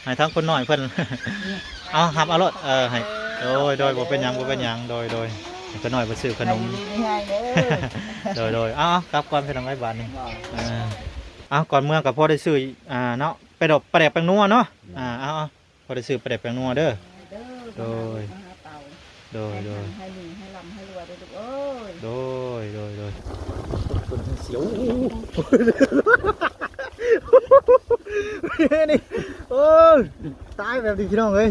ໃຫ້ທາງຄົນນ້ອຍເພິ່ນ ເອົາ ຮັບເອົາໂລດ ເອີ ໃຫ້ ໂດຍ ໂດຍ ບໍ່ເປັນຫຍັງ ບໍ່ເປັນຫຍັງ ໂດຍ ໂດຍ ໃຫ້ຄົນນ້ອຍເພິ່ນຊື້ຂະໜົມ ຢູ່ດີມີແຮງເດີ ໂດຍ ໂດຍ ເອົາ ເອົາ ກັບກ່ອນພີ່ນ້ອງເອີຍ ບາດນີ້ ເອີ ເອົາ ກ່ອນເມືອກໍພໍໄດ້ຊື້ ອ່າ ເນາະ ໄປດອກປາແດກແປ້ງນົວເນາະ ອ່າ ເອົາ ເອົາ ພໍໄດ້ຊື້ປາແດກແປ້ງນົວເດີ ເດີ ໂດຍ ມາຫາເຕົາ ໂດຍ ໂດຍ ໃຫ້ດີໃຫ້ລ່ຳໃຫ້ລວຍເດີລູກເອີຍ ໂດຍ ໂດຍ ໂດຍ ເປັນເສຍວ ນີ້ ໂອ້ຍ ຕາຍແບບນີ້ພີ່ນ້ອງເອີຍ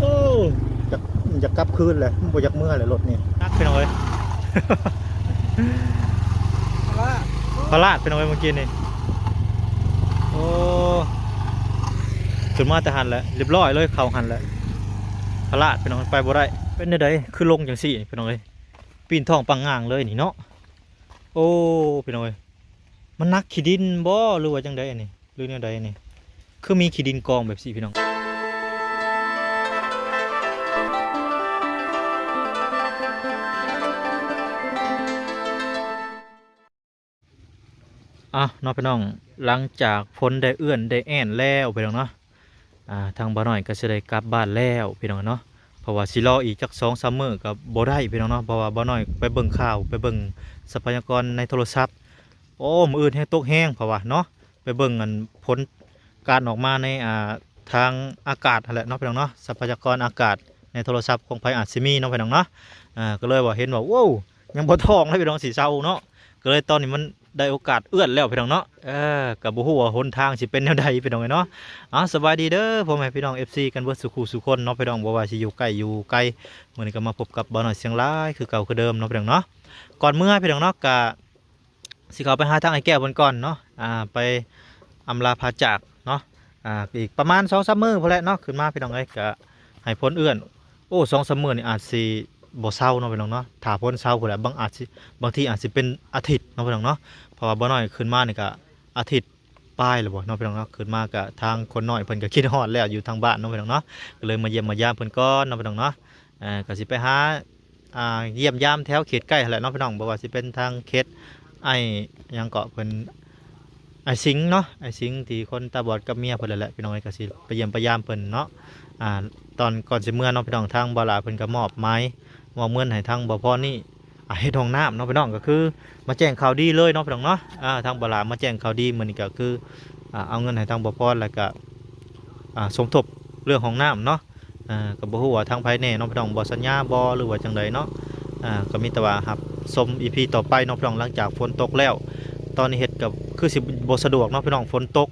ໂອ້ ຢາກ ຢາກກັບຄືນແຫຼະ ມັນບໍ່ຢາກເມືອແຫຼະລົດນີ້ ໜັກພີ່ນ້ອງເອີຍ ພະລາດ ພະລາດພີ່ນ້ອງເອີຍ ເມື່ອກີ້ນີ້ ໂອ້ ຂຶ້ນມາແຕ່ຫັ້ນແຫຼະ ລຽບຮ້ອຍເລີຍ ເຂົ້າຫັ້ນແຫຼະ ພະລາດພີ່ນ້ອງ ໄປບໍ່ໄດ້ ເປັນແນວໃດ ຄືລົງຈັ່ງຊີ້ພີ່ນ້ອງເອີຍ ປີນທ້ອງປັງງ່າງເລີຍນີ້ເນາະ ໂອ້ ພີ່ນ້ອງເອີຍ ມັນໜັກຂີ້ດິນບໍ່ ຫຼືວ່າຈັ່ງໃດອັນນີ້ ຫຼືແນວໃດອັນນີ້ ຄືມີຂີ້ດິນກອງແບບຊີ້ພີ່ນ້ອງ ອ່ະເນາະພີ່ນ້ອງ ຫຼັງຈາກຝົນໄດ້ເອື້ອນໄດ້ແອ້ນແລ້ວພີ່ນ້ອງເນາະ ອ່າ ທາງບ່າວນ້ອຍກໍຊິໄດ້ກັບບ້ານແລ້ວພີ່ນ້ອງເນາະ ເພາະວ່າຊິລໍອີກຈັກສອງສາມມື້ກໍບໍ່ໄດ້ພີ່ນ້ອງເນາະ ເພາະວ່າບ່າວນ້ອຍໄປເບິ່ງຂ່າວ ໄປເບິ່ງຊັບພະຍາກອນໃນໂທລະສັບ ໂອ້ ມື້ອື່ນແຮງຕົກແຮງເຂົາວ່າເນາະ ໄປເບິ່ງອັນຜົນການອອກມາໃນ ອ່າ ທາງອາກາດຫັ້ນແຫຼະເນາະພີ່ນ້ອງເນາະ ຊັບພະຍາກອນອາກາດໃນໂທລະສັບຂອງໃຜອາດຊິມີເນາະພີ່ນ້ອງເນາະ ອ່າ ກໍເລີຍວ່າເຫັນວ່າ ໂອ້ ຍັງບໍ່ທ້ອງເລີຍພີ່ນ້ອງ ຊິເຊົາເນາະ ກໍເລີຍຕອນນີ້ມັນ ໄດ້ໂອກາດເອື້ອນແລ້ວພີ່ນ້ອງເນາະ ເອີ ກໍບໍ່ຮູ້ວ່າຫົນທາງຊິເປັນແນວໃດພີ່ນ້ອງເອີຍເນາະ ເອົາ ສະບາຍດີເດີພໍ່ແມ່ພີ່ນ້ອງ ເອັຟຊີ ກັນເບິດສູ່ຄູ່ສູ່ຄົນເນາະພີ່ນ້ອງ ບໍ່ວ່າຊິຢູ່ໃກ້ຢູ່ໄກ ມື້ນີ້ກໍມາພົບກັບບ່າວນ້ອຍຊຽງລາຍຄືເກົ່າຄືເດີມເນາະພີ່ນ້ອງເນາະ ກ່ອນເມືອພີ່ນ້ອງເນາະ ກະຊິເຂົ້າໄປຫາທາງອ້າຍແກ້ວເພິ່ນກ່ອນເນາະ ອ່າ ໄປອຳລາພາຈາກເນາະ ອ່າ ອີກປະມານສອງສາມມື້ພຸ້ນແຫຼະເນາະ ຂຶ້ນມາພີ່ນ້ອງເອີຍ ກະໃຫ້ຝົນເອື້ອນ ໂອ້ ສອງສາມມື້ນີ້ອາດຊິບໍ່ເຊົາເນາະພີ່ນ້ອງເນາະ ຖ້າຝົນເຊົາພຸ້ນແຫຼະ ບາງອາດຊິ ບາງທີອາດຊິເປັນອາທິດເນາະພີ່ນ້ອງເນາະ ເພາະວ່າບ່າວນ້ອຍຂຶ້ນມານີ້ກະອາທິດປາຍແລ້ວບໍ່ເນາະພີ່ນ້ອງເນາະ ຂຶ້ນມາກະທາງຄົນນ້ອຍເພິ່ນກະຄິດຮອດແລ້ວ ຢູ່ທາງບ້ານເນາະພີ່ນ້ອງເນາະ ກໍເລີຍມາຢ້ຽມມາຢາມເພິ່ນກ່ອນເນາະພີ່ນ້ອງເນາະ ເອີ ກໍຊິໄປຫາ ອ່າ ຢ້ຽມຢາມແຖວເຂດໃກ້ຫັ້ນແຫຼະເນາະພີ່ນ້ອງ ບໍ່ວ່າຊິເປັນທາງເຂດ ອ້າຍຫຍັງເກາະເພິ່ນ ອ້າຍສິງເນາະ ອ້າຍສິງທີ່ຄົນຕາບອດກັບເມຍເພິ່ນນັ້ນແຫຼະພີ່ນ້ອງເອີຍ ກໍຊິໄປຢ້ຽມໄປຢາມເພິ່ນເນາະ ອ່າ ຕອນກ່ອນຊິເມືອເນາະພີ່ນ້ອງ ທາງບ່າວຫຼ້າເພິ່ນກໍມອບໝາຍ ມອບເງິນໃຫ້ທາງບ່າວພອນນີ້ ອ່າ ເຮັດຫ້ອງນ້ຳເນາະພີ່ນ້ອງ ກໍຄືມາແຈ້ງຂ່າວດີເລີຍເນາະພີ່ນ້ອງເນາະ ອ່າ ທາງບ່າວຫຼ້າມາແຈ້ງຂ່າວດີມື້ນີ້ ກໍຄື ອ່າ ເອົາເງິນໃຫ້ທາງບ່າວພອນ ແລ້ວກໍ ອ່າ ສົມທົບເລື່ອງຫ້ອງນ້ຳເນາະ ອ່າ ກໍບໍ່ຮູ້ວ່າທາງໃຜແດ່ເນາະພີ່ນ້ອງ ບໍ່ສັນຍາບໍ່ ຫຼືວ່າຈັ່ງໃດເນາະ ອ່າ ກໍມີແຕ່ວ່າຮັບຊົມອີພີຕໍ່ໄປເນາະພີ່ນ້ອງ ຫຼັງຈາກຝົນຕົກແລ້ວ ຕອນນີ້ເຮັດກໍຄືຊິບໍ່ສະດວກເນາະພີ່ນ້ອງ ຝົນຕົກ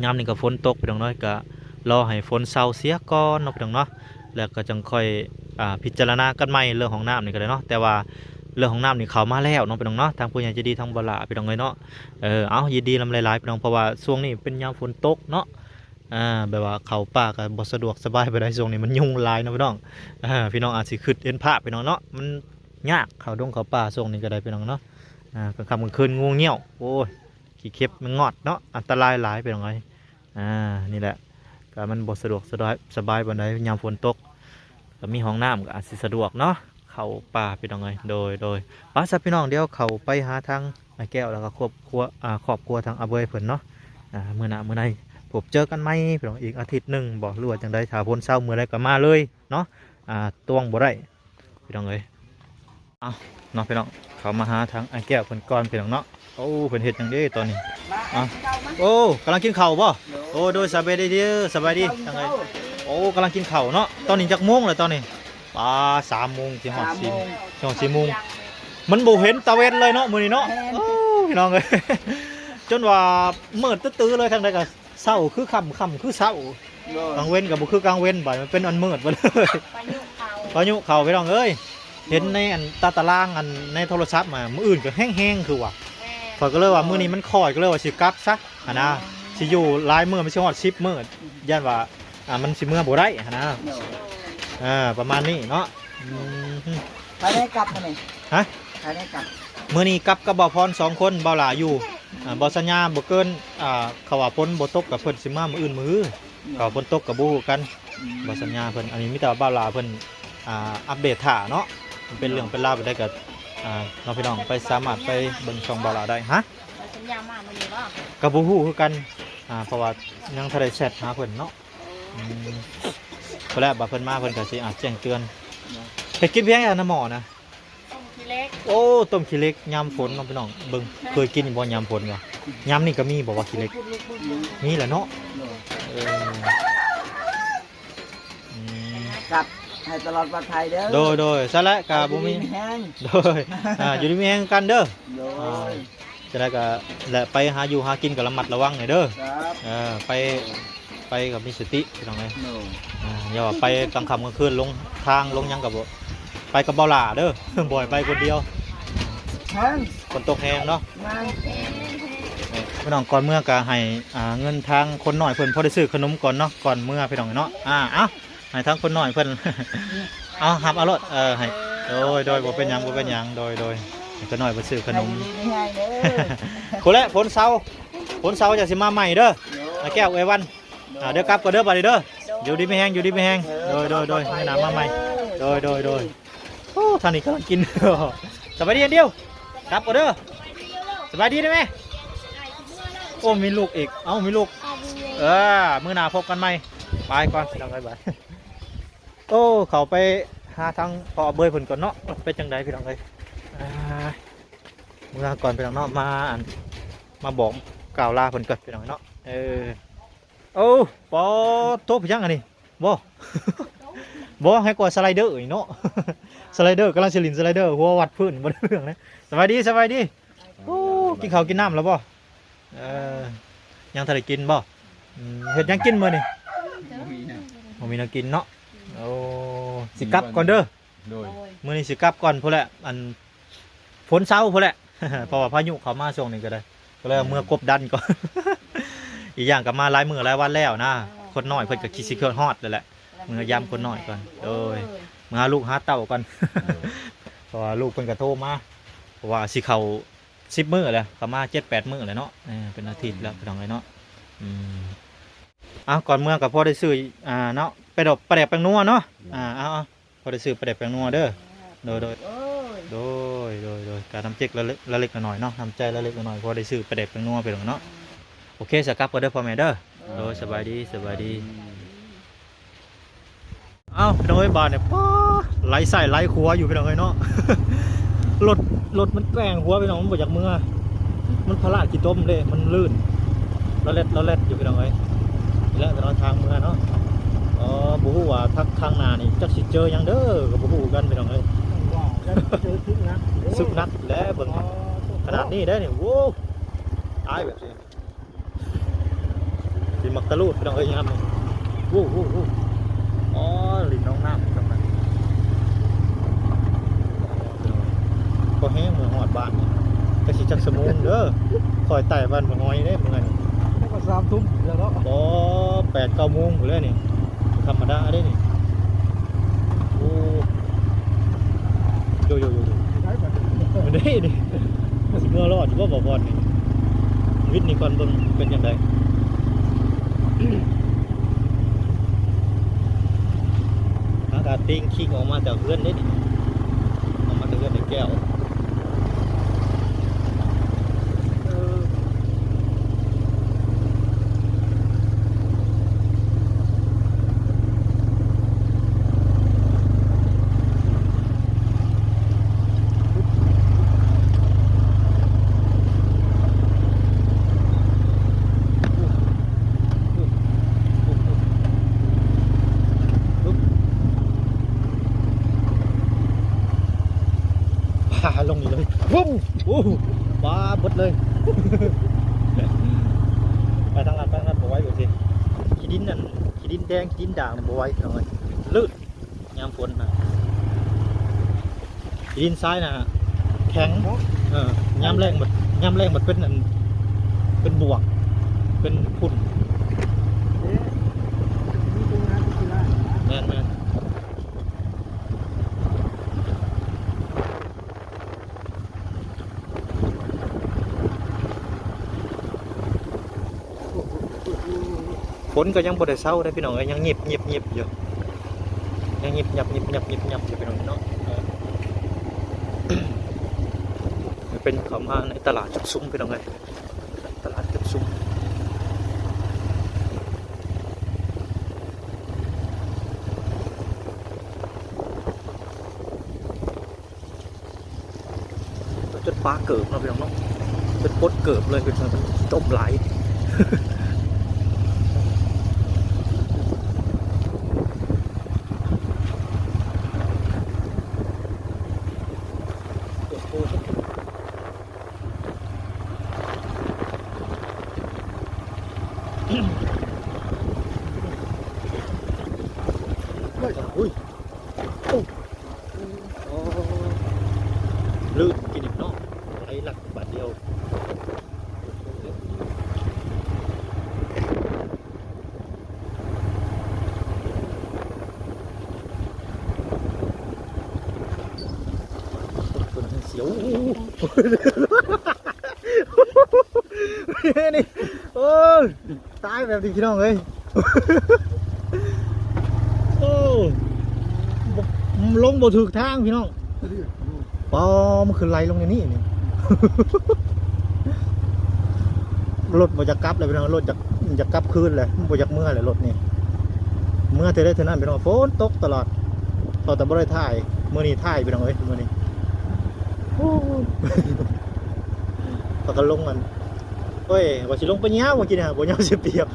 ຍາມນີ້ກໍຝົນຕົກພີ່ນ້ອງເນາະ ກໍລໍໃຫ້ຝົນເຊົາເສຍກ່ອນເນາະພີ່ນ້ອງເນາະ ແລ້ວກໍຈັ່ງຄ່ອຍ ອ່າ ພິຈາລະນາກັນໃໝ່ເລື່ອງຫ້ອງນ້ຳນີ້ກໍໄດ້ເນາະ ແຕ່ວ່າເລື່ອງຫ້ອງນ້ຳນີ້ເຂົ້າມາແລ້ວເນາະພີ່ນ້ອງເນາະ ທາງຜູ້ໃຫຍ່ໃຈດີທາງບ່າວຫຼ້າພີ່ນ້ອງເອີຍເນາະ ເອີ ເອົາ ຍິນດີນຳຫຼາຍໆພີ່ນ້ອງ ເພາະວ່າຊ່ວງນີ້ເປັນຍາມຝົນຕົກເນາະ ອ່າ ແບບວ່າເຂົ້າປ່າກໍບໍ່ສະດວກສະບາຍປານໃດ ຊ່ວງນີ້ມັນຍຸງຫຼາຍເນາະພີ່ນ້ອງ ອ່າ ພີ່ນ້ອງອາດຊິຄິດເຫັນພາບພີ່ນ້ອງເນາະ ມັນຍາກເຂົ້າດົງເຂົ້າປ່າຊ່ວງນີ້ກໍໄດ້ພີ່ນ້ອງເນາະ ອ່າ ກາງຄ່ຳກາງຄືນງູງຽວ ໂອ້ຍ ຂີ້ເຂັບແມງງອດເນາະ ອັນຕະລາຍຫຼາຍພີ່ນ້ອງເອີຍ ອ່າ ນີ້ແຫຼະ ກໍມັນບໍ່ສະດວກສະບາຍ ສະບາຍປານໃດຍາມຝົນຕົກ ກໍມີຫ້ອງນ້ຳກໍອາດຊິສະດວກເນາະ ເຂົ້າປ່າພີ່ນ້ອງເອີຍ ໂດຍ ໂດຍ ໄປຊະພີ່ນ້ອງ ດຽວເຂົ້າໄປຫາທາງອ້າຍແກ້ວ ແລ້ວກໍຄອບຄົວ ອ່າ ຄອບຄົວທາງອາເບີຍເພິ່ນເນາະ ອ່າ ມື້ໜ້າມື້ໃນພົບເຈີກັນໃໝ່ພີ່ນ້ອງ ອີກອາທິດໜຶ່ງບໍ່ ຫຼືວ່າຈັ່ງໃດ ຖ້າຝົນເຊົາມື້ໃດກໍມາເລີຍເນາະ ອ່າ ຕວງບໍ່ໄດ້ ພີ່ນ້ອງເອີຍ ເອົາເນາະພີ່ນ້ອງ ເຂົ້າມາຫາທາງອ້າຍແກ້ວເພິ່ນກ່ອນພີ່ນ້ອງເນາະ ໂອ້ ເພິ່ນເຮັດຫຍັງເດ້ຕອນນີ້ ມາ ເອົາ ກິນເຂົ້າມາ ໂອ້ ກຳລັງກິນເຂົ້າບໍ່ ໂດຍ ໂອ້ ໂດຍ ສະບາຍດີເດີ ສະບາຍດີ ກິນເຂົ້າ ທາງໃດ ໂອ້ ກຳລັງກິນເຂົ້າເນາະ ຕອນນີ້ຈັກໂມງແລ້ວຕອນນີ້ ປາ ສາມໂມງ ຊິຮອດສີ່ໂມງ ຊິຮອດສີ່ໂມງ ມັນບໍ່ເຫັນຕາເວັນເລີຍເນາະ ມື້ນີ້ເນາະ ແມ່ນ ໂອ້ ພີ່ນ້ອງເອີຍ ຈົນວ່າມືດຕື້ໆເລີຍ ທາງໃດກໍ ເຊົ້າຄືຄ່ຳ ຄ່ຳຄືເຊົ້າ ໂດຍ ກາງເວັນກໍບໍ່ຄືກາງເວັນ ບາດມັນເປັນອັນມືດໄປເລີຍ ພາຍຸເຂົ້າ ພາຍຸເຂົ້າພີ່ນ້ອງເອີຍ ເຫັນໃນອັນຕາຕະລາງອັນໃນໂທລະສັບມາ ມື້ອື່ນກໍແຮງໆຄືວ່າ ແມ່ນ ຂ້ອຍກໍເລີຍວ່າມື້ນີ້ມັນຄ່ອຍ ກໍເລີຍວ່າຊິກັບຊະຫັ້ນນະ ຊິຢູ່ຫຼາຍມື້ມັນຊິຮອດສິບມື້ ຢ້ານວ່າ ອ່າ ມັນຊິເມືອບໍ່ໄດ້ຫັ້ນນະ ໂດຍ ອ່າ ປະມານນີ້ເນາະ ອືມ ໃຜໄດ້ກັບມື້ນີ້ ຮະ ໃຜໄດ້ກັບ ມື້ນີ້ກັບກັບບ່າວພອນສອງຄົນ ບ່າວຫຼ້າຢູ່ ອ່າ ບໍ່ສັນຍາບໍ່ເກີນ ອ່າ ເຂົາວ່າຝົນບໍ່ຕົກກໍເພິ່ນຊິມາມື້ອື່ນມື້ຮື ເຂົາວ່າຝົນຕົກກໍບໍ່ຮູ້ກັນ ອືມ ບໍ່ສັນຍາເພິ່ນ ອັນນີ້ມີແຕ່ວ່າບ່າວຫຼ້າເພິ່ນ ອ່າ ອັບເດດຖ້າເນາະ ມັນເປັນເລື່ອງເປັນລາວໄປໄດ້ກໍ ອ່າ ເນາະ ພີ່ນ້ອງໄປສາມາດໄປເບິ່ງຊ່ອງບ່າວຫຼ້າໄດ້ ຮະ ບໍ່ສັນຍາມາມື້ນີ້ບໍ່ ກໍບໍ່ຮູ້ຄືກັນ ອ່າ ເພາະວ່າຍັງທັນໄດ້ແຊັດຫາເພິ່ນເນາະ. ອືມ ພຸ້ນແຫຼະ ບາດເພິ່ນມາເພິ່ນກໍຊິອາດແຈ້ງເຕືອນ. ເຮັດກິນພຽງຫຍັງນະໝໍ້ນະ? ຕົ້ມຂີ້ເຫຼັກ. ໂອ້ ຕົ້ມຂີ້ເຫຼັກຍາມຝົນເນາະພີ່ນ້ອງ. ເບິ່ງ ເຄີຍກິນຢູ່ບໍ່ຍາມຝົນວະ? ຍາມນີ້ກໍມີບໍ່ວະຂີ້ເຫຼັກ? ມີແຫຼະເນາະ. ເອີ ອືມ ກັບໃຫ້ຕະຫຼອດປອດໄພເດີ. ໂດຍ ໂດຍ ຊັ້ນແຫຼະ ກະບໍ່ມີ ຢູ່ດີມີແຮງ. ໂດຍ ອ່າ ຢູ່ດີມີແຮງກັນເດີ. ໂດຍ ອ່າ ຈັ່ງໃດກໍແຫຼະ ໄປຫາຢູ່ຫາກິນກໍລະມັດລະວັງແດ່ເດີ. ເອີ ໄປ ໄປກໍມີສະຕິພີ່ນ້ອງເອີຍ. ໂດຍ ອ່າ ຢ່າວ່າໄປກາງຄ່ຳກາງຄືນ ຫຼົງທາງຫຼົງຫຍັງກໍບໍ່ ໄປກັບເບົາຫຼ້າເດີ ບໍ່ໃຫ້ໄປຄົນດຽວ. ແຮງ ຝົນຕົກແຮງເນາະ. ແມ່ນ ພີ່ນ້ອງ ກ່ອນເມືອກໍໃຫ້ ອ່າ ເງິນທາງຄົນນ້ອຍເພິ່ນພໍໄດ້ຊື້ຂະໜົມກ່ອນເນາະ ກ່ອນເມືອພີ່ນ້ອງເນາະ. ອ່າ ເອົາ ໃຫ້ທາງຄົນນ້ອຍເພິ່ນ ເອົາ ຮັບເອົາໂລດ. ເອີ ໃຫ້ ໂດຍ ໂດຍ ບໍ່ເປັນຫຍັງ ບໍ່ເປັນຫຍັງ. ໂດຍ ໂດຍ ໃຫ້ຄົນນ້ອຍເພິ່ນຊື້ຂະໜົມ. ໃຫ້ຢູ່ດີມີແຮງເດີ. ພຸ້ນແຫຼະ ຝົນເຊົາ ຝົນເຊົາຈະຊິມາໃໝ່ເດີ. ໂດຍ ອາແກ້ວ ເອື້ອຍວັນ. ໂດຍ ອ່າ ດຽວກັບກ່ອນເດີບາດນີ້ເດີ. ໂດຍ ຢູ່ດີມີແຮງ ຢູ່ດີມີແຮງ. ໂດຍ ໂດຍ ໂດຍ ໃຫ້ໜ້າມາໃໝ່. ໂດຍ ໂດຍ ໂດຍ. ໂອ້ ທາງນີ້ກຳລັງກິນ. ສະບາຍດີອັນດຽວ ກັບກ່ອນເດີ. ສະບາຍດີໄດ້ແມ່. ໂອ້ ມີລູກອີກ. ເອົ້າ ມີລູກ. ເອີ ມື້ໜ້າພົບກັນໃໝ່. ໄປກ່ອນພີ່ນ້ອງເອີຍ ບາຍ. ໂອ້ ເຂົ້າໄປຫາທາງພໍ່ເບີຍເພິ່ນກ່ອນເນາະ ເປັນຈັ່ງໃດພີ່ນ້ອງເອີຍ. ອ່າ ເມືອກ່ອນພີ່ນ້ອງເນາະ ມາ ອັນ ມາບອກກ່າວລາເພິ່ນກ່ອນພີ່ນ້ອງເນາະ. ເອີ ໂອ້ ປາໂທ້ ຫຍັງອັນນີ້ ບໍ່ ບໍ່ ໃຫ້ກວ່າສະໄລເດີນີ້ເນາະ. ສະໄລເດີ ກຳລັງຊິຫຼິ້ນສະໄລເດີ ຫົວວັດພື້ນ ບໍ່ໄດ້ເລື່ອງເລີຍ. ສະບາຍດີ ສະບາຍດີ. ໂອ້ ກິນເຂົ້າກິນນ້ຳແລ້ວບໍ່? ເອີ ຍັງທັນໄດ້ກິນບໍ່? ອືມ ເຮັດຫຍັງກິນມື້ນີ້? ບໍ່ມີນະ ບໍ່ມີແນວກິນເນາະ. ໂອ້ ຊິກັບກ່ອນເດີ. ໂດຍ ມື້ນີ້ຊິກັບກ່ອນພຸ້ນແຫຼະ ອັນ ຝົນເຊົາພຸ້ນແຫຼະ ເພາະວ່າພາຍຸເຂົ້າມາຊ່ວງນີ້ກໍໄດ້ ກໍເລີຍເອົາເມືອກົບດັນກ່ອນ. ອີກຢ່າງກໍມາຫຼາຍມື້ຫຼາຍວັນແລ້ວນະ ຄົນນ້ອຍເພິ່ນກໍຄິດຊິຄິດຮອດແລ້ວແຫຼະ ເມືອຢາມຄົນນ້ອຍກ່ອນ. ໂດຍ ເມືອຫາລູກຫາເຕົ້າກ່ອນ ເພາະວ່າລູກເພິ່ນກໍໂທມາ ເພາະວ່າຊິເຂົ້າສິບມື້ແລ້ວ ເຂົ້າມາເຈັດແປດມື້ແລ້ວເນາະ. ເອີ ເປັນອາທິດແລ້ວພີ່ນ້ອງເອີຍເນາະ. ອືມ ເອົາ ກ່ອນເມືອກໍພໍໄດ້ຊື້ ອ່າ ເນາະ ໄປດອກປາແດກແປ້ງນົວເນາະ. ອ່າ ເອົາ ເອົາ ພໍໄດ້ຊື້ປາແດກແປ້ງນົວເດີ. ໂດຍ ໂດຍ ໂດຍ ກະນ້ຳຈິກລະເລັກລະໜ້ອຍເນາະ ນ້ຳໃຈລະເລັກລະໜ້ອຍ ພໍໄດ້ຊື້ປາແດກແປ້ງນົວໄປເນາະ. ໂອເຄ ສະ ກັບກ່ອນເດີພໍ່ແມ່ເດີ. ໂດຍ ສະບາຍດີ ສະບາຍດີ. ເອົ້າ ພີ່ນ້ອງເອີຍ ບາດນີ້ ປາ ໄຫຼຊ້າຍໄຫຼຂວາຢູ່ພີ່ນ້ອງເອີຍເນາະ. ລົດ ລົດມັນແກວ່ງຫົວພີ່ນ້ອງ ມັນບໍ່ຢາກເມືອ ມັນພາລະຂີ້ຕົມເດ້ ມັນລື່ນ ລະແລດລະແລດຢູ່ພີ່ນ້ອງເອີຍ. ນີ້ແຫຼະ ແຕ່ລະທາງເມືອເນາະ. ອໍ ບໍ່ຮູ້ວ່າທາງ ທາງໜ້ານີ້ຈັກຊິເຈີຫຍັງເດີ ກໍບໍ່ຮູ້ຄືກັນພີ່ນ້ອງເອີຍ. ວ່າ ຈັກຊິເຈີສຸກໜັກເດ້ ສຸກໜັກແຫຼະ ເບິ່ງຂະໜາດນີ້ເດ້ນີ້. ໂອ້ ຕາຍແບບນີ້ ຊິມັກຕະລູດພີ່ນ້ອງເອີຍ ຍາມນີ້. ໂອ້ ໂອ້ ໂອ້ ອໍ ຫຼິ້ນໜອງນ້ຳຈັ່ງນັ້ນ. ພໍແຮງເມືອຮອດບ້ານນີ້ ຈັກຊິຈັກຊົ່ວໂມງເດີ. ຂ້ອຍໄຕ່ບ້ານບໍ່ນ້ອຍເດ້ເມືອນີ້ ແລ້ວກໍສາມທຸ່ມແລ້ວເນາະ. ບໍ່ ແປດເກົ້າໂມງພຸ້ນແຫຼະນີ້ ທຳມະດາເດ້ນີ້. ໂອ້ ໂຢໂຢໂຢໂຢ ໄດ້ບັດນີ້ ເດ້ນີ້ ຊິເມືອລອດຢູ່ບໍ່ ບໍ່ບອນນີ້? ວິດນີ້ກ່ອນເບິ່ງເປັນຈັ່ງໃດ. ຫາກະຕີງຄີງອອກມາຈາກເຮືອນເດ້ນີ້ ອອກມາຈາກເຮືອນໄອ້ແກ້ວ. ພາລົງນີ້ເລີຍ ວຶ້ມ ໂອ້ ປາເບິດເລີຍ. ໄປທາງລັດ ໄປທາງລັດ ບໍ່ໄຫວ ໂອເຄ. ຂີ້ດິນນັ້ນ ຂີ້ດິນແດງ ຂີ້ດິນດ່າງ ບໍ່ໄຫວ ພີ່ນ້ອງເອີຍ ລື່ນ ຍາມຝົນນະ. ຫີນຊາຍນະແຂງ ເອີ ຍາມແລ້ງບັດ ຍາມແລ້ງບັດເປັນອັນ ເປັນບວກ ເປັນຝຸ່ນ. ແມ່ນໆ. ຝົນກໍຍັງບໍ່ໄດ້ເຊົາເດ້ພີ່ນ້ອງເອີຍ ຍັງຫຍິບໆໆຢູ່ ຍັງຫຍິບຫຍັບໆໆຢູ່ພີ່ນ້ອງເນາະ. ເອີ ເປັນເຂົ້າມາໃນຕະຫຼາດຈຸກຊຸມພີ່ນ້ອງເອີຍ ຕະຫຼາດຈຸກຊຸມ. ປາເກີບເນາະພີ່ນ້ອງເນາະ ເປັນປົດເກີບເລີຍ ເປັນຕົ້ມຫຼາຍ. ອຸ້ຍ ໂອ້ ໂອ້ ລື່ນກິນອີກເນາະ ໄຫຼຫຼັກບາດດຽວ. ສຽວ ນີ້ ໂອ້ຍ ຕາຍແບບນີ້ພີ່ນ້ອງເອີຍ. ໂອ້ ບໍ່ ລົງບໍ່ຖືກທາງພີ່ນ້ອງ. ປາ ມັນຄືໄຫຼລົງໃນນີ້ນີ້ ລົດບໍ່ຢາກກັບແລ້ວພີ່ນ້ອງ ລົດຢາກ ຢາກກັບຄືນແຫຼະ ມັນບໍ່ຢາກເມືອແຫຼະລົດນີ້. ເມືອເທື່ອໃດເທື່ອນັ້ນພີ່ນ້ອງ ຝົນຕົກຕະຫຼອດ ເພາະແຕ່ບໍ່ໄດ້ຖ່າຍ. ມື້ນີ້ຖ່າຍພີ່ນ້ອງເອີຍ ມື້ນີ້ ໂອ້ ພາກັນລົງອັນ ໂອ້ຍ ວ່າຊິລົງໄປຍາມເມື່ອກີ້ນີ້ ບໍ່ຍາມເສຍປຽບ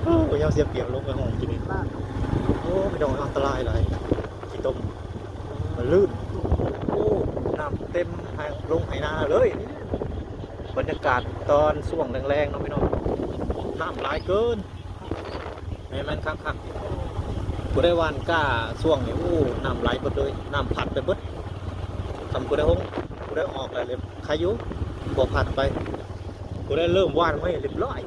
ໂອ້ ບໍ່ຍາມເສຍປຽບ ລົງໄປຫ້ອງກິນນີ້. ໂອ້ ພີ່ນ້ອງ ອັນຕະລາຍຫຼາຍ ຂີ້ຕົມ ມັນລື່ນ. ໂອ້ ນ້ຳເຕັມໄຮ່ ລົງໄຮ່ນາເລີຍ. ບັນຍາກາດຕອນຊ່ວງແລງໆ ເນາະພີ່ນ້ອງ ນ້ຳຫຼາຍເກີນ. ແມ່ນໆ ຄັກໆ ຜູ້ໃດຫວ່ານກ້າຊ່ວງນີ້ ໂອ້ ນ້ຳໄຫຼເບິດເລີຍ ນ້ຳພັດໄປເບິດ. ຄັນຜູ້ໃດຫົງ ຜູ້ໃດອອກແລ້ວ ໄຄຢູ່ ບໍ່ພັດໄປ. ຜູ້ໃດເລີ່ມຫວ່ານໄວ້ ຮຽບຮ້ອຍ.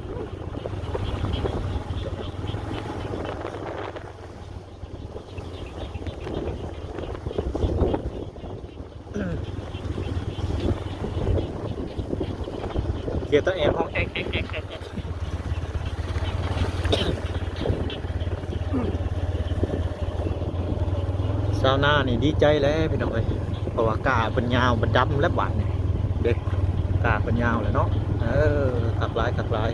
ເກຍຕາແອນຮ້ອງແອກໆໆໆ. ຊາວນານີ້ດີໃຈແລ້ວພີ່ນ້ອງເອີຍ ເພາະວ່າກ້າເພິ່ນຍາວ ມັນດຳແລ້ວບາດນີ້ ເດ້ ກ້າເພິ່ນຍາວແລ້ວເນາະ. ເອີ ຄັກຫຼາຍ ຄັກຫຼາຍ.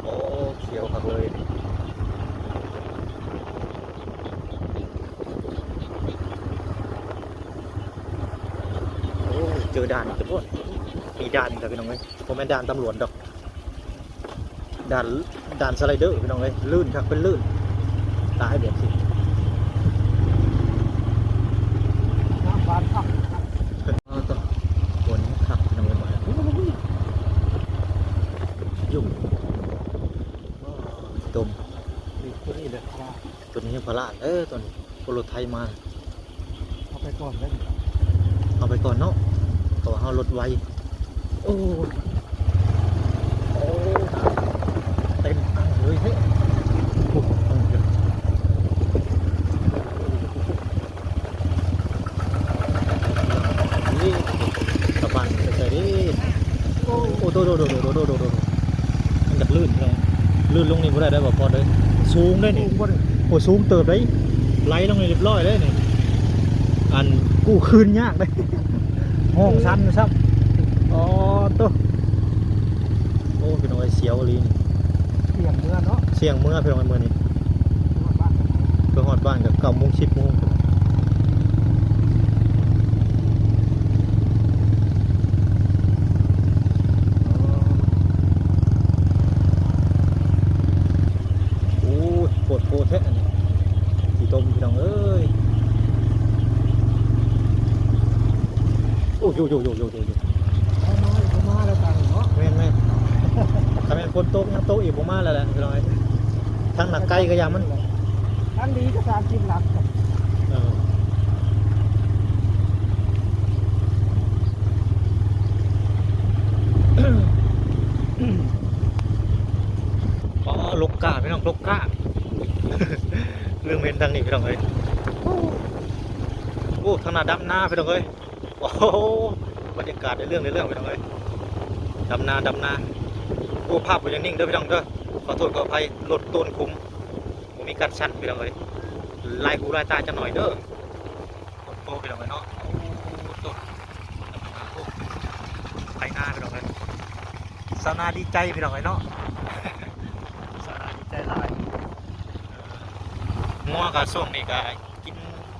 ໂອ້ ຂຽວຄັກເລີຍ. ໂອ້ ເຈີດ່ານອີກແລ້ວ ມີດ່ານອີກແລ້ວພີ່ນ້ອງເອີຍ. ບໍ່ແມ່ນດ່ານຕຳຫຼວດດອກ ດ່ານ ດ່ານສະໄລເດີພີ່ນ້ອງເອີຍ. ລື່ນຄັກເປັນລື່ນ ຕາຍແບບນີ້ ນ້ຳບານຄັກ. ເອີ ໂອ້ ຝົນຄັກພີ່ນ້ອງເອີຍ ຍຸ່ງ ຕົມ ນີ້ ຕົວນີ້ແຫຼະ ຕົວນີ້ຍັງພາລາດເດີ ຕົວນີ້ ໂອ້ ລົດໄຖມາ ເອົາໄປກ່ອນເດີ ເອົາໄປກ່ອນເນາະ ເພາະວ່າເຮົາລົດໄວ. ໂອ້ ໂອ້ ເຕັມອັ່ງເລີຍເດ້. ໂອ້ ອັ່ງເດີ ນີ້ ສະບານໄປໃສເດ້. ໂອ້ ໂອ້ ໂດໆໆໆໆ ມັນຢາກລື່ນເນາະ ລື່ນລົງນີ້ບໍ່ໄດ້ເດ້ ບໍ່ພອນເດ້ ສູງເດ້ນີ້. ສູງບໍ່ເດ້ ໂອ້ ສູງເຕີບເດ້ ໄຫຼລົງນີ້ຮຽບຮ້ອຍເດ້ນີ້ ອັນ ກູ້ຄືນຍາກເດ້ ຫ້ອງສັ່ນຊ້ຳ. ອໍ ໂຕ ໂອ້ ພີ່ນ້ອງເອີຍ ສຽວອີ່ຫຼີນີ້ ສ່ຽງເມືອເນາະ ສ່ຽງເມືອພີ່ນ້ອງເອີຍ ມື້ນີ້ ຮອດບ້ານ ເພື່ອຮອດບ້ານກໍເກົ້າໂມງ ສິບໂມງ. ອໍ ໂອ້ຍ ໂພດໂພແທ້ອັນນີ້ ຂີ້ຕົມພີ່ນ້ອງເອີຍ. ໂອ້ ໂຢໆໆໆໆ ເອົາມາ ເອົາມາແລ້ວກັນເນາະ ແມ່ນໆ ຖ້າແມ່ນຝົນຕົກ ຍັງຕົກອີກ ບໍ່ມາແລ້ວແຫຼະພີ່ນ້ອງເອີຍ. ທາງໜ້າໄກກໍຢ່າມັນ ທາງດີກໍສາມສິບຫຼັກ. ເອີ ອໍ ລົກກ້າພີ່ນ້ອງ ລົກກ້າ ລືມເຫັນທາງນີ້ພີ່ນ້ອງເອີຍ. ໂອ້ ທາງໜ້າດຳນາພີ່ນ້ອງເອີຍ. ໂອ້ໂຫ ບັນຍາກາດໄດ້ເລື່ອງ ໄດ້ເລື່ອງພີ່ນ້ອງເອີຍ ດຳນາ ດຳນາ. ໂອ້ ພາບບໍ່ຍັງນິ່ງເດີພີ່ນ້ອງເດີ ຂໍໂທດຂໍອະໄພ ລົດໂຕນຂຸມ ບໍ່ມີກັນສັ່ນພີ່ນ້ອງເອີຍ ຫຼາຍຫູຫຼາຍຕາຈັກໜ້ອຍເດີ. ໂອ້ ພີ່ນ້ອງເອີຍເນາະ ໂອ້ ໂຕນ ໄຖນາພີ່ນ້ອງເອີຍ. ຊາວນາດີໃຈພີ່ນ້ອງເອີຍເນາະ ຊາວນາດີໃຈຫຼາຍ. ງົວກໍຊ່ວງນີ້ກໍ ກິນ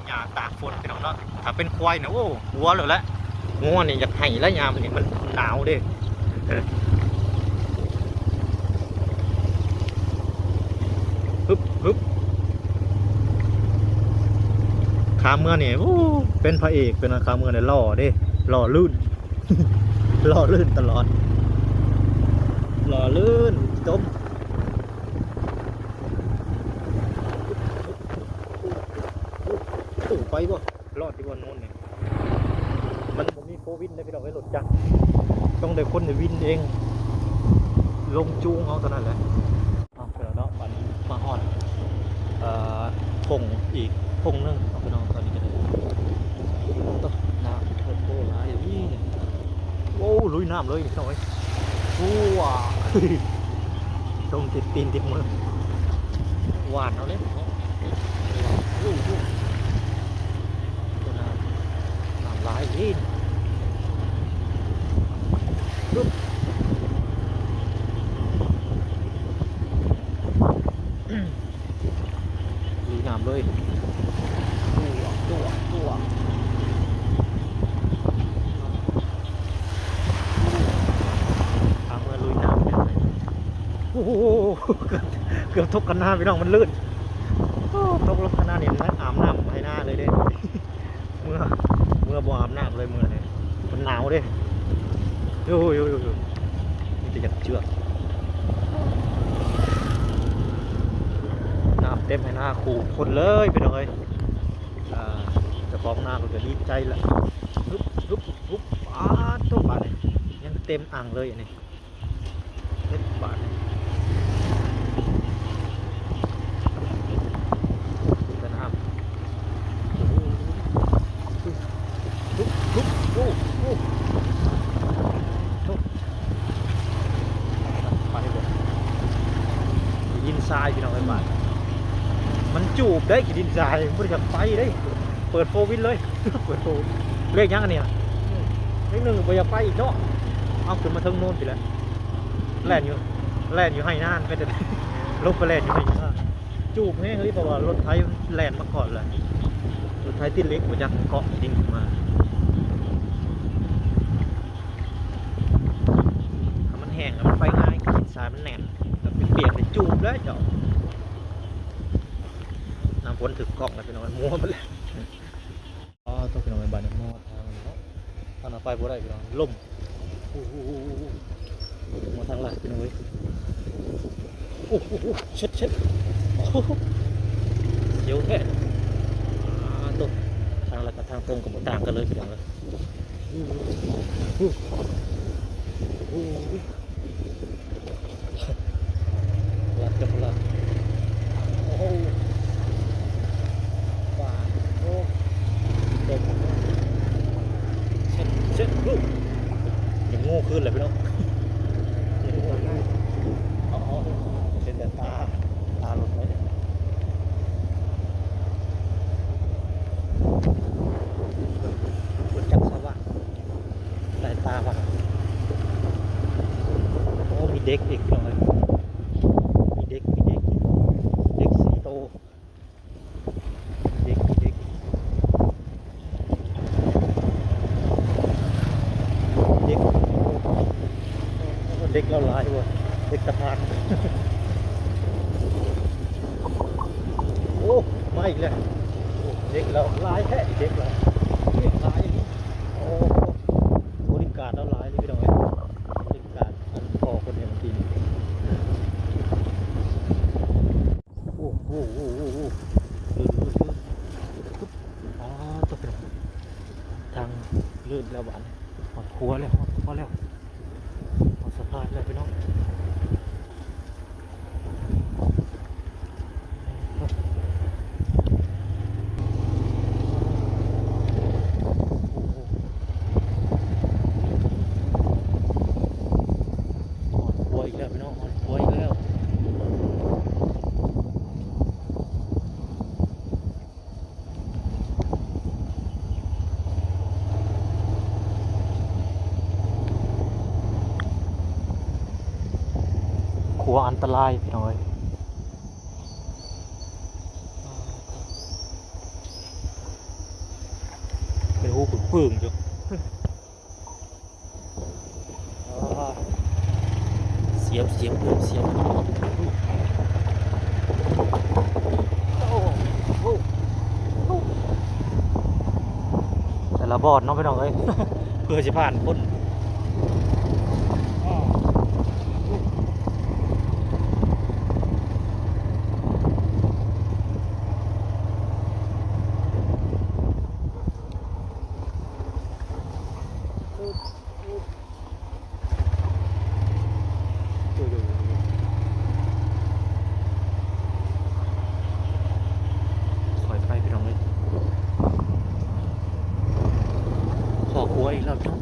ຫຍ້າຕາກຝົນພີ່ນ້ອງເນາະ ຖ້າເປັນຄວາຍນະ ໂອ້ ຫົວໂລດແຫຼະ. ງົວນີ້ຢາກໄຫ້ແລ້ວ ຍາມນີ້ມັນໜາວເດ້. ຮຶບ ຮຶບ ຂາເມືອນີ້ ໂອ້ ເປັນພະເອກ ເປັນຂາເມືອນີ້ຫຼໍ່ເດ້ ຫຼໍ່ລື່ນ ຫຼໍ່ລື່ນຕະຫຼອດ ຫຼໍ່ລື່ນຈົມ. ໂອ້ ໄປບໍ່? ລອດຢູ່ບໍ່ໂນ້ນນີ້ ມັນບໍ່ມີໂຟວີນເດ້ພີ່ນ້ອງເອີຍ ລົດຈັກ ຕ້ອງໄດ້ຄົນໄດ້ວິນເອງ ລົງຈູງເອົາເທົ່ານັ້ນແຫຼະ. ເອົາໄປແລ້ວເນາະ ບາດນີ້ມາຮອດ ເອີ ທົ່ງອີກທົ່ງໜຶ່ງເນາະພີ່ນ້ອງ. ຕອນນີ້ກໍໄດ້ ໂອ້ ນ້ຳເພິ່ນໂອ້ຫຼາຍອີ່ ໂອ້ ລຸຍນ້ຳເລີຍພີ່ນ້ອງເອີຍ. ໂອ້ ຕົງຕິດຕີນຕິດມື ຫວານເອົາເລີຍ. ໂອ້ໂຫ ນ້ຳ ນ້ຳຫຼາຍອີ່ ລຸຍນ້ຳເລີຍ ຕົວະ ຕົວະ ຕົວະ ພາເມືອລຸຍນ້ຳ. ໂອ້ໂຫ ເກືອບ ເກືອບຕົກຄັນນາພີ່ນ້ອງ ມັນລື່ນ. ໂອ້ ຕົກລົງຄັນນານີ້ ມາອາບນ້ຳໄຮ່ນາເລີຍເດ້. ເມືອ ເມືອບໍ່ອາບນ້ຳເລີຍມື້ນີ້ ມັນໜາວເດ້. ໂອ້ຍ ໂອ້ຍ ໂອ້ຍ ມີແຕ່ຢາກເຈື່ອນ ນ້ຳເຕັມໄຮ່ນາຄູ່ຄົນເລີຍພີ່ນ້ອງເອີຍ. ອ່າ ເຈົ້າຂອງນາເພິ່ນກໍດີໃຈລະ ຮຶບ ຮຶບ ຮຶບ ປາດໂທ້ ບາດນີ້ຍັງເຕັມອ່າງເລີຍອັນນີ້. ເຮັດບາດນີ້ ເປັນຕາໜ້າ ໂອ້ໂຫ ໂອ້ໂຫ ໂອ້ໂຫ ໄປບໍ່ ຂີ້ດິນຊາຍພີ່ນ້ອງເອີຍ. ບາດມັນຈູບໄດ້ຂີ້ດິນຊາຍ ບໍ່ໄດ້ຢາກໄປເດ້ ເປີດໂຟວີນເລີຍ. ເປີດໂຟ ເລກຫຍັງອັນນີ້ ເລກໜຶ່ງ ບໍ່ຢາກໄປອີກເນາະ. ເອົາ ຂຶ້ນມາເທິງໂນ້ນພີ້ແຫຼະ ແລ່ນຢູ່ ແລ່ນຢູ່ໄຮ່ນາ ໄປແຕ່ ລົງໄປແລ່ນຢູ່ໄຮ່ນາ. ຈູບແຮງອີ່ຫຼີ ເພາະວ່າລົດໄຖແລ່ນມາກ່ອນແລ້ວ ລົດໄຖຕິດເຫຼັກ ບໍ່ຈັກເກາະດິນມາ. ຖ້າມັນແຫ້ງ ມັນໄປງ່າຍ ດິນຊາຍມັນແໜ້ນ ແລ້ວໄປປຽກໄປຈູບແລ້ວເຈົ້າ. ນ້ຳຝົນຖືກກ້ອງແລ້ວ ພີ່ນ້ອງ ມົວໝົດແລ້ວ. ອໍ ຕົກພີ່ນ້ອງ ບາດນີ້ມາຮອດທາງແລ້ວເນາະ ທາງນັ້ນໄປບໍ່ໄດ້ພີ່ນ້ອງ ລົມ. ໂອ້ໂຫ ມາທາງລັດພີ່ນ້ອງເອີຍ. ໂອ້ໂຫ ເຊັດ ເຊັດ ໂອ້ໂຫ ສຽວແທ້. ອ່າ ຕົກ ທາງລັດກັບທາງຕົງກໍບໍ່ຕ່າງກັນເລີຍພີ່ນ້ອງເອີຍ. ໂອ້ໂຫ ລັດກັບບໍ່ລັດ ໂອ້ໂຫ ປາດໂທ້ ເຕັມ ເຊັດ ເຊັດ ໂອ້ ຍັງໂງ່ຄືນແຫຼະພີ່ນ້ອງ ຍັງໂງ່ຄືນ. ເອົາ ເອົາ ເຫັນແຕ່ຕາ ຕາລົດໄວ້ເດ້ ບໍ່ຈັກສະຫວ່າງ. ສາຍຕາວ່າ ໂອ້ ມີເດັກອີກພີ່ນ້ອງເອີຍ ມີເດັກ ມີເດັກ ເດັກສີ່ໂຕ ເດັກ ເດັກ ເດັກ ເດັກລາວຫຼາຍເວີ້ຍ ເດັກຕາພານ. ໂອ້ ມາອີກແລ້ວ ເດັກລາວຫຼາຍແທ້ ເດັກລາວຫຼາຍ. ໂອ້ ບໍລິການລາວຫຼາຍເລີຍພີ່ນ້ອງເອີຍ ບໍລິການອັນພໍ່ຄົນເຮັດມັນດີ. ໂອ້ ໂອ້ ໂອ້ ໂອ້ ໂອ້ ລື່ນ ລື່ນ ລື່ນ ອໍ ຕົກ ທາງລື່ນແລ້ວບາດນີ້ ຮອດຂົວແລ້ວ ຮອດຂົວແລ້ວ ຮອດສະພານແລ້ວພີ່ນ້ອງ. ຮອດຂົວອີກແລ້ວພີ່ນ້ອງ ຮອດຂົວອີກແລ້ວ. ຂົວອັນຕະລາຍພີ່ນ້ອງເອີຍ. ອ່າ ໂອ້ ປຶ້ງຢູ່. ສຽວ ສຽວ ເລີ່ມສຽວ. ແຕ່ລະບ່ອນເນາະ ພີ່ນ້ອງເອີຍ ເພື່ອຊິຜ່ານພົ້ນ. ຄ່ອຍໄປ ພີ່ນ້ອງເອີຍ. ພໍ້ຂົວອີກແລ້ວເນາະ.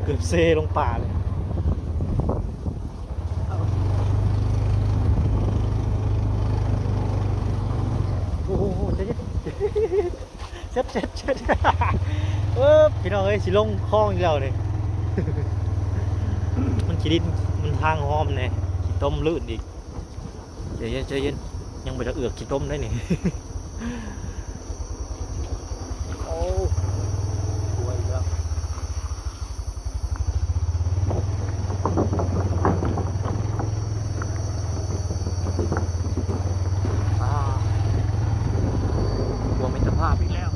ເກືອບເຊລົງປ່າເລີຍ. ໂອ້ໂຫ ໃຈເຢັນ ເຊັດ ເຊັດ ເຊັດ. ເອີ ພີ່ນ້ອງເອີຍ ຊິລົງຄອງອີກແລ້ວນີ້. ມັນຂີ້ດິນ ມັນທາງຫ້ອມແດ່ ຂີ້ຕົມລື່ນອີກ. ໃຈເຢັນ ໃຈເຢັນ ຍັງບໍ່ໄດ້ເອືອກຂີ້ຕົມໄດ໋ນີ້. ໂອ້ ສວຍອີກແລ້ວ. ອ່າ ຂົວມິດຕະພາບອີກແລ້ວ.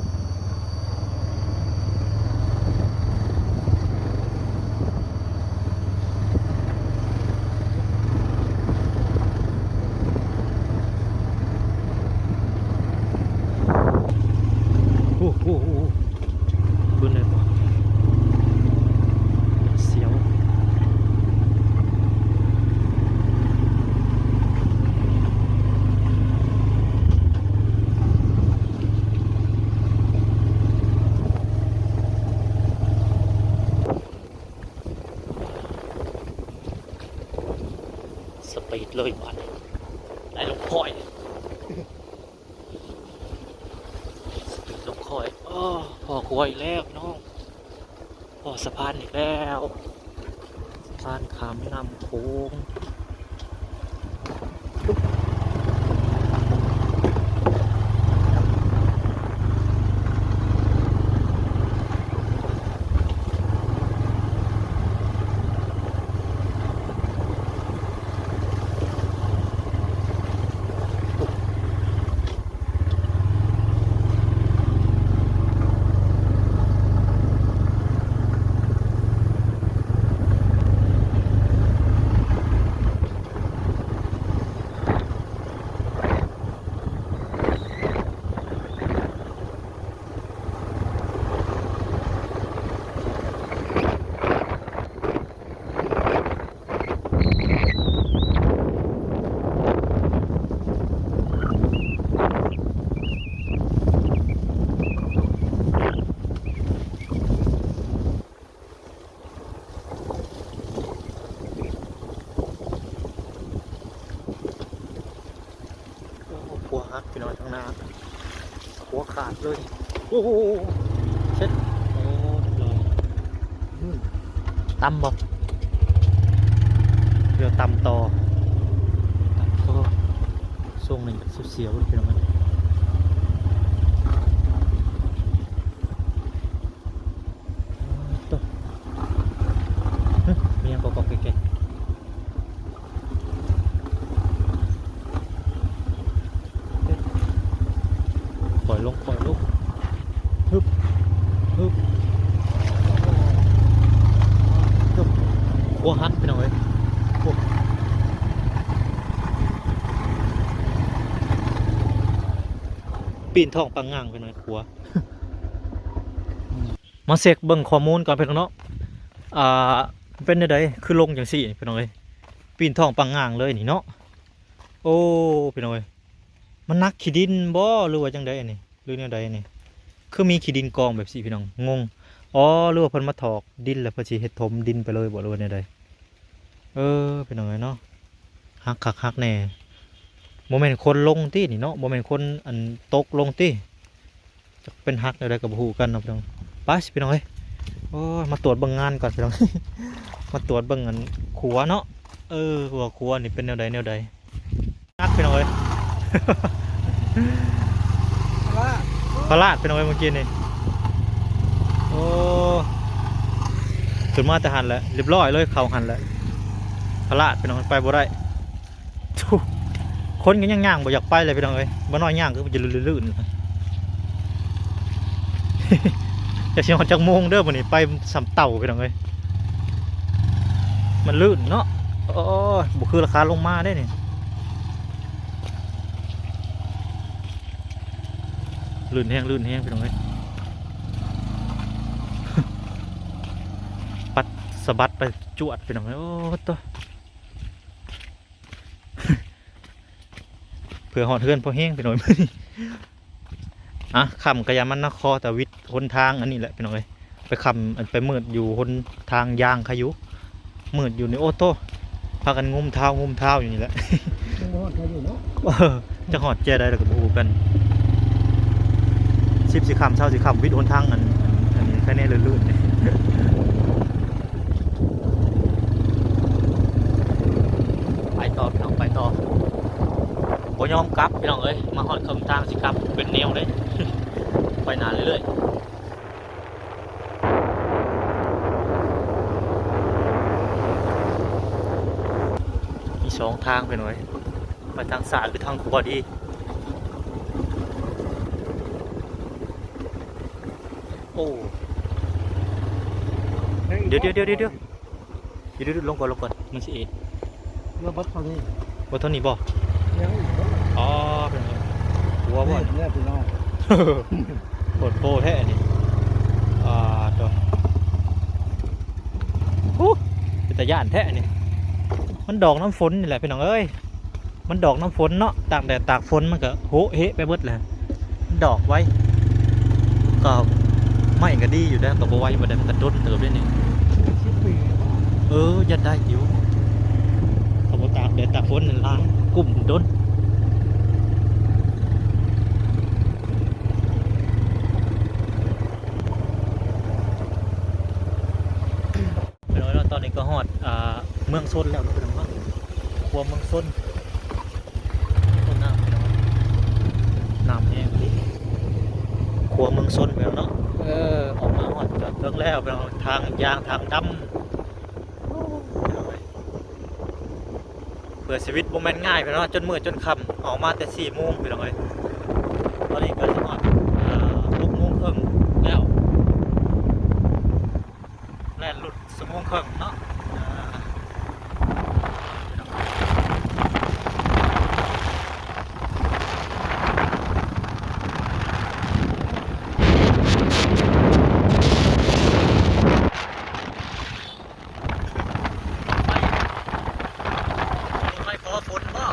ໂອ້ໂຫ ໂອ້ໂຫ ເບິ່ງໄດ້ບໍ່? ສຽວ. ສະປີດເລີຍບາດນີ້ ໄຫຼລົງຄ່ອຍ ສະປີດລົງຄ່ອຍ. ໂອ້ ພໍ້ຂົວອີກແລ້ວພີ່ນ້ອງ ພໍ້ສະພານອີກແລ້ວ ສະພານຂ້າມແມ່ນ້ຳໂຂງ. ໂອ້ ຂົວຫັກພີ່ນ້ອງ ທາງໜ້າຂົວຂາດເລີຍ. ໂອ້ໂຫ ເຊັດ ໂອ້ ຮຽບຮ້ອຍ. ອືມ ຕ່ຳບໍ່? ດຽວຕ່ຳຕໍ່ ໂອ້ ຊ່ວງນີ້ກໍສຽວໆ ພີ່ນ້ອງເອີຍ. ໂຕ ຮະ ມີຫຍັງກອກໆແກກໆ? ປ່ອຍລົງ ປ່ອຍລົງ ຮຶບ ຮຶບ ຮຶບ. ຂົວຫັກ ພີ່ນ້ອງເອີຍ ໂອ້ ປີນທ້ອງປັງງາງ ພີ່ນ້ອງ ຂົວ. ມາເຊັກເບິ່ງຂໍ້ມູນກ່ອນ ພີ່ນ້ອງເນາະ ອ່າ ເປັນແນວໃດ ຄືລົງຈັ່ງຊີ້ ພີ່ນ້ອງເອີຍ ປີນທ້ອງປັງງາງເລີຍນີ້ເນາະ. ໂອ້ ພີ່ນ້ອງເອີຍ ມັນໜັກຂີ້ດິນບໍ່ ຫຼືວ່າຈັ່ງໃດອັນນີ້ ຫຼືແນວໃດອັນນີ້ ຄືມີຂີ້ດິນກອງແບບຊີ້ ພີ່ນ້ອງ ງົງ. ອໍ ຫຼືວ່າເພິ່ນມາຖອກດິນ ແລ້ວເພິ່ນຊິເຮັດຖົມດິນໄປເລີຍບໍ່ ຫຼືວ່າແນວໃດ? ເອີ ພີ່ນ້ອງເອີຍເນາະ ຫັກຄັກຫັກແນ່. ບໍ່ແມ່ນຄົນລົງຕິນີ້ເນາະ ບໍ່ແມ່ນຄົນ ອັນ ຕົກລົງຕິ ຈັກເປັນຫັກແນວໃດກໍບໍ່ຮູ້ຄືກັນເນາະ ພີ່ນ້ອງ. ໄປ ພີ່ນ້ອງເອີຍ ໂອ້ຍ ມາຕວດເບິ່ງງານກ່ອນ ພີ່ນ້ອງ ມາຕວດເບິ່ງ ອັນ ຂົວເນາະ. ເອີ ວ່າຂົວນີ້ເປັນແນວໃດແນວໃດ. ໜັກ ພີ່ນ້ອງເອີຍ ລະ ໂອ້ ພະລາດ ພີ່ນ້ອງເອີຍ ເມື່ອກີ້ນີ້. ໂອ້ ຂຶ້ນມາແຕ່ຫັ້ນແຫຼະ ລຽບຮ້ອຍເລີຍ ເຂົ້າຫັ້ນແຫຼະ ພະລາດ ພີ່ນ້ອງ ໄປບໍ່ໄດ້. ໂທ້ ຄົນກໍຍັງຍ່າງບໍ່ຢາກໄປເລີຍ ພີ່ນ້ອງເອີຍ. ບໍ່ນ້ອຍຍ່າງຄືມັນຈະລື່ນໆ ຈັກຊິຮອດຈັກໂມງເດີ ມື້ນີ້ໄປສ່ຳເຕົ່າ ພີ່ນ້ອງເອີຍ. ມັນລື່ນເນາະ. ໂອ້ຍ ບໍ່ຄືລາຄາລົງມາເດ້ນີ້. ລື່ນແຮງ ລື່ນແຮງ ພີ່ນ້ອງເອີຍ. ປັດສະບັດໄປຈວດ ພີ່ນ້ອງເອີຍ. ໂອ້ໂຕ ເພື່ອຮອດເຮືອນພໍແຮງ ພີ່ນ້ອງເອີຍ ມື້ນີ້. ອ່ະ ຄ່ຳກະຢ່າມັນນະ ຂໍແຕ່ວິດຫົນທາງອັນນີ້ແຫຼະ ພີ່ນ້ອງເອີຍ. ໄປຄ່ຳ ອັນ ໄປມືດຢູ່ຫົນທາງຢາງ ໃຄຢູ່ ມືດຢູ່ນີ້ ໂອ້ໂຕ ພາກັນງຸມເທົ້າງຸມເທົ້າຢູ່ນີ້ແຫຼະ. ຍັງບໍ່ຮອດໃຜຢູ່ເນາະ. ເອີ ຈັກຮອດແຈໃດແລ້ວກໍບໍ່ຮູ້ກັນ. ສິບຊິຄ່ຳ ເຊົ້າຊິຄ່ຳ ວິດຫົນທາງ ອັນ ອັນ ອັນນີ້ ໃຄແນ່ ລື່ນໆ ນີ້. ໄປຕໍ່ ພີ່ນ້ອງ ໄປຕໍ່ ບໍ່ຍອມກັບ ພີ່ນ້ອງເອີຍ. ມາຮອດເຄິ່ງທາງຊິກັບ ເປັນແນວເດ້ ໄປໜ້າເລື້ອຍໆ. ມີສອງທາງ ພີ່ນ້ອງເອີຍ ໄປທາງຊ້າຍຫຼືທາງຂວາດີ. ໂອ້ ດຽວໆໆໆ ດຽວໆ ລົງກ່ອນ ລົງກ່ອນ ມັນຊິເອະ. ເຮືອບັດເທົ່ານີ້ ບໍ່ເທົ່ານີ້ບໍ່? ຍັງອີກບໍ່? ອໍ ເປັນຫົວບໍ່? ນີ້ແຫຼະພີ່ນ້ອງ ໂພດໂພແທ້ນີ້. ອ່າ ໂຕ ໂອ້ ເປັນຕາຢ້ານແທ້ນີ້. ມັນດອກນຳຝົນນີ້ແຫຼະ ພີ່ນ້ອງເອີຍ. ມັນດອກນຳຝົນເນາະ ຕາກແດດຕາກຝົນມັນກະໂຫະເຫະໄປເບິດແຫຼະ ມັນດອກໄວ. ກໍໄມ້ກໍດີຢູ່ເດ້ ກໍບໍ່ໄວປານໃດ ມັນກໍດົນເຕີບເດ້ນີ້. ສິບປີ ເອີ ຍັງໄດ້ຢູ່ ຖ້າບໍ່ຕາກແດດຕາກຝົນນັ້ນຫຼາຍ ກຸ້ມດົນ. ພີ່ນ້ອງເນາະ ຕອນນີ້ກໍຮອດ ອ່າ ເມືອງຊົນແລ້ວເນາະ ພີ່ນ້ອງເນາະ ຂົວເມືອງຊົນ. ໂອ້ ນ້ຳ ພີ່ນ້ອງ ນ້ຳແຮງອີ່ຫຼີ. ຂົວເມືອງຊົນ ພີ່ນ້ອງເນາະ. ເອີ ອອກມາຮອດຈອດເຖິງແລ້ວ ພີ່ນ້ອງ ທາງຢາງທາງດຳ. ໂອ້ ພີ່ນ້ອງເອີຍ ເພື່ອຊີວິດບໍ່ແມ່ນງ່າຍ ພີ່ນ້ອງ ຈົນມື້ຈົນຄ່ຳ ອອກມາແຕ່ສີ່ໂມງ ພີ່ນ້ອງເອີຍ. ຕອນນີ້ກໍຊິຮອດ ອ່າ ຫົກໂມງເຄິ່ງແລ້ວ. ແລ່ນຫຼຸດຊົ່ວໂມງເຄິ່ງເນາະ. ໄປ ໄປຂໍຝົນບໍ່?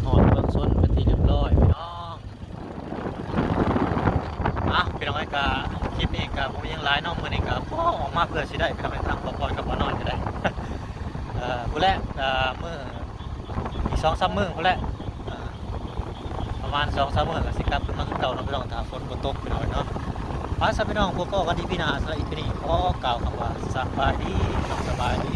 ຮອດເມືອງຊົນເປັນທີ່ຮຽບຮ້ອຍ ພີ່ນ້ອງ. ອ່ະ ພີ່ນ້ອງເອີຍ ກະຄລິບນີ້ກະບໍ່ມີຫຍັງຫຼາຍເນາະ ມື້ນີ້ກະ ໂອ້ ອອກມາເພື່ອຊິໄດ້ ພີ່ນ້ອງເອີຍ ທາງບໍ່ພອນກັບບໍ່ນ້ອຍກະໄດ້ ເອີ ພຸ້ນແຫຼະ ເອີ ມື້ ອີກສອງສາມມື້ພຸ້ນແຫຼະ ເອີ ປະມານສອງສາມມື້ກະຊິກັບຄືນມາຄືເກົ່າເນາະ ພີ່ນ້ອງ ຖ້າຝົນບໍ່ຕົກ ພີ່ນ້ອງເນາະ. ໄປຊະ ພີ່ນ້ອງ ພົບພໍ້ກັນອີພີໜ້າ ສຳລັບອີພີນີ້ຂໍກ່າວຄຳວ່າ ສະບາຍດີ ສະບາຍດີ.